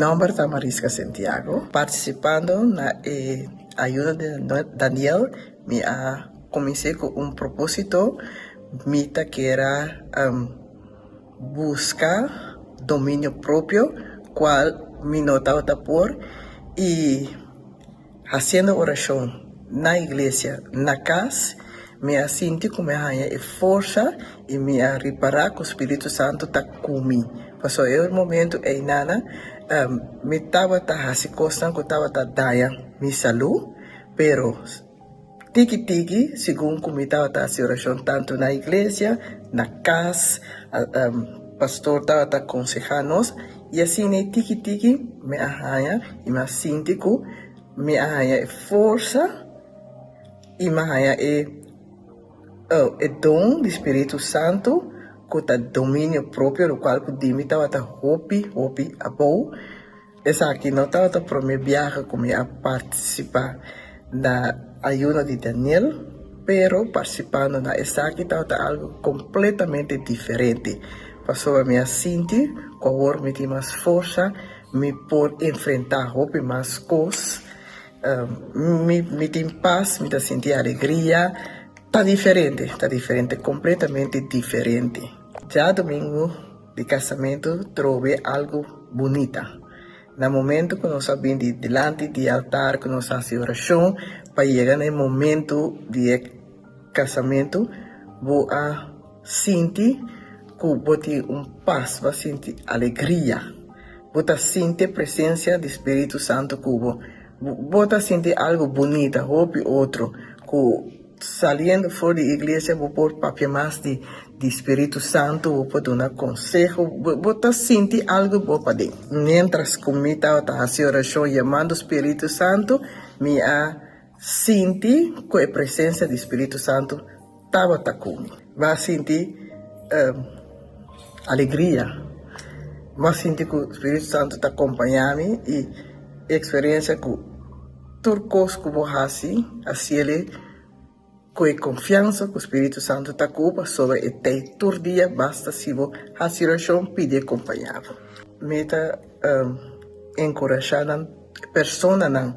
nòmber ta Mariska Santiago. Partisipando na e ayuno di Daniel, mi a kumins'é ku un propósito, mi ta kier a buska dominio propio, kual mi no tabata por, i hasiendo orashon na iglesia, na kas, mi a sinti ku mi a haña e forsa i mi a ripará ku Spiritu Santu ta ku mi. Pasobra e momentu einana mi tabata hasi kosnan ku tabata daña mi salú, pero tiki tiki segun ku mi tabata hasi orashon tantu na iglesia, na kas, pastor tabata konsehá nos i asina tiki tiki mi a haña i mi a sinti ku mi a haña e forsa i mi a haña e e don di Spiritu Santu ku ta dominio propio lokual ku di mi tabata hopi hopi abou. Esaki no tabata promé biaha ku mi a partisipá na Ayuno di Daniel, pero partisipando na esaki tabata algu kompletamente diferente, pasobra mi a sinti ku awor mi tin mas forsa, mi por enfrentá hopi mas kos, mi tin pas, mi ta sinti alegria, ta diferente, ta diferente, kompletamente diferente. Djadumingu di kasamentu trobe algu bunita. Na momentu ku nos a bin di dilanti di altar ku nos a hasi orashon pa yega na e momentu di e kasamentu, bo a sinti ku bo tin un pas, bo a sinti alegria, bo ta sinti e presensia di Spiritu Santu ku bo. Bo ta sinti algu bunita, hopi otro ku Saliendo for di iglesia bo por papia mas di di Spiritu Santu, bo por duna konseho, bo ta sinti algu bo paden. Mientras ku mi tabata hasi orashon yamando Spiritu Santu, mi a sinti ku e presensia di Spiritu Santu tabata ku mi. Mi a sinti alegria, mi a sinti ku Spiritu Santu ta kompaña mi i e eksperensia ku. Tur kos ku bo hasi, hasiel ku e konfiansa ku Spiritu Santu ta ku bo pasobra e t'ei tur dia basta si bo hasi orashon pidi e kompañá bo. Mi ta enkurashá nan personanan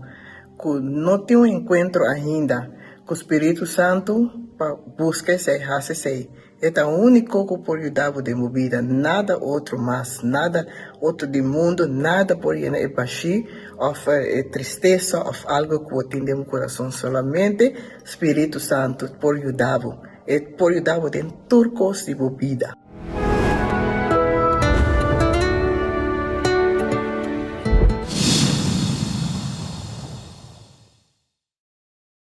ku no tin un enkuentro ainda ku Spiritu Santu pa buska esei, hasi esei. E ta úniko ku por yuda bo den bo bida, nada otro mas, nada otro di mundu, nada por yena e bashí òf e tristesa òf algu ku bo tin den bo kurason, solamente Spiritu Santu por yuda bo, e por yuda bo den tur kos di bo bida.